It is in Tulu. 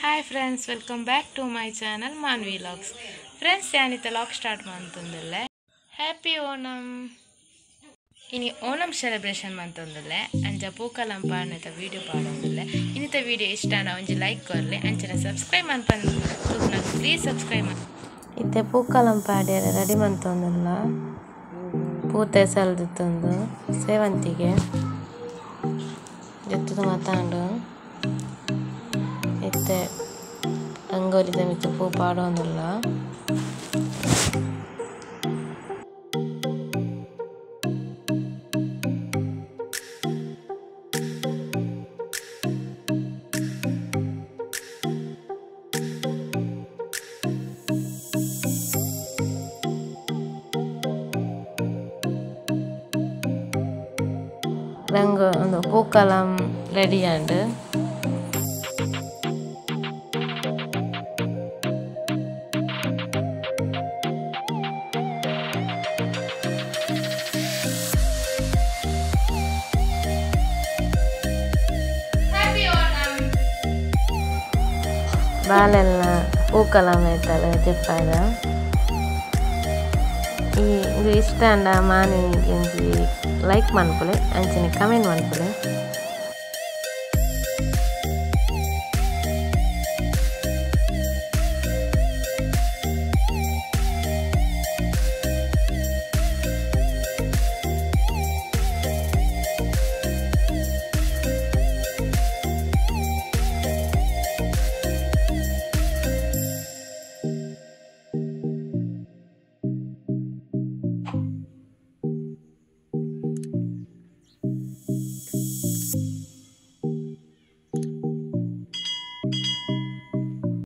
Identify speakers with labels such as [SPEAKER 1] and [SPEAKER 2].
[SPEAKER 1] Hi friends, welcome back to my channel Manvi vlogs. Friends, ಯಾನಿತ log start ಮಂತೊಂದುಲ್ಲೆ. Happy Onam. ಇನಿ ಓಣಂ ಸೆಲೆಬ್ರೇಷನ್ ಮಂತೊಂದುಲ್ಲೆ. ಅಂಚ ಪೂಕಲಂ ಪಾಡ್ನೆತ ವಿಡಿಯೋ ಪಾಡೊಂದುಲ್ಲೆ. ಇನ್ನಿತ ವಿಡಿಯೋ ಇಷ್ಟ ಆಂಡ ಒಂಜಿ ಲೈಕ್ ಕೊರ್ಲೆ, ಅಂಚನೆ ಸಬ್ಸ್ಕ್ರೈಬ್ ಮನ್ಪಂದ್ ಪ್ಲೀಸ್ ಸಬ್ಸ್ಕ್ರೈಬ್.
[SPEAKER 2] ಇತ್ತೆ ಪೂಕಲಂ ಪಾಡ್ಯರೆ ರೆಡಿ ಮಂತೊಂದುಲ್ಲ. ಪೂತ ಎಸಲ್ದಿತ್ತೊಂದು ಸೇವಂತಿಗೆ ಜತ್ತದ ಮಾತಾಂಡು ಇತ್ತೆ ರಂಗೋಲಿದ ಮಿತ್ತು ಪೂ ಪಾಡೊಂದುಲ್ಲ. ರಂಗು ಒಂದು ಪೂಕಲಂ ರೆಡಿ ಆಂಡ್.
[SPEAKER 1] ಹ್ಯಾಪಿ ಓಣಂ.
[SPEAKER 2] ಬಾಲೆಲ್ಲ ಪೂಕಲಂ ಐತಲ್ಲ ಜೆಪ್ಪಾದ. ಈ ಇದು ಇಷ್ಟ ಅಂಡ ಮಾನಿ ಒಂಜಿ ಲೈಕ್ ಮನ್ಪುಲೆ, ಅಂಚನೆ ಕಮೆಂಟ್ ಮನ್ಪುಲೆ.